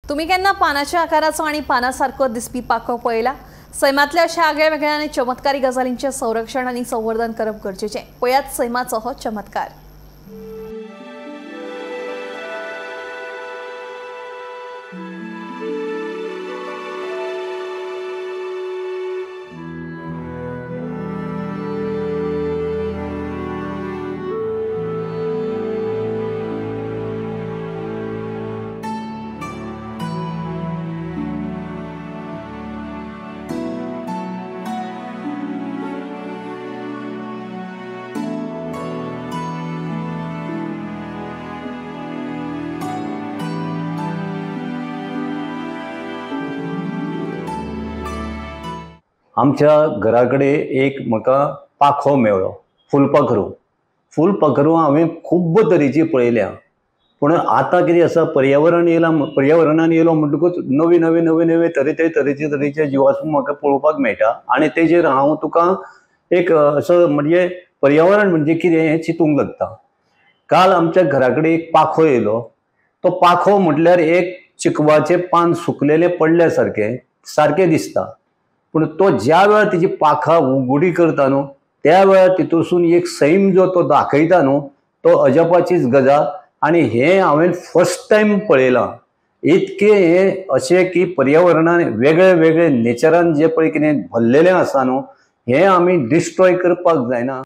तुम्ही केन्ना पानाच्या आकाराचो आनी पानासारको दिसपी पाखो पळयला? सैमांतल्या अशा आगळ्या वेगळ्या आनी चमत्कारी गजालींचें संरक्षण आनी संवर्धन करप गरजेचें. पळयात सैमाचो हो चमत्कार. आमच्या घरा कडेन एक म्हाका पाखो मेळ्ळो, फुलपाखरू. फुलपाखरू हांवें खूब्ब तरेची पळयल्या, पूण आतां कितें आसा, पर्यावरण येयलां, पर्यावरणान येयलो म्हणटकूच नवी नवी नवे नवे तरेतरेचे तरेचे जिवास्म म्हाका पळोवपाक मेळटा. आनी तेजेर हांव तुका एक असो म्हणजे पर्यावरण म्हणजे कितें हें चिंतूंक लागता. काल आमच्या घरा कडेन एक पाखो येयलो. तो पाखो म्हटल्यार एक चिकवाचें पान सुकलेलें पडल्या सारकें सारकें दिसता, पूण तो ज्या वेळार तिची पाखां उगडी करता न्हू त्या वेळार तितूंतसून एक सैम जो तो दाखयता न्हू तो अजापाचीच गजाल. आनी हें हांवें फर्स्ट टायम पळयलां. इतकें हें अशें की पर्यावरणान वेगळे वेगळे नेचरान जें पळय कितें भरलेलें आसा न्हू हें आमी डिस्ट्रॉय करपाक जायना.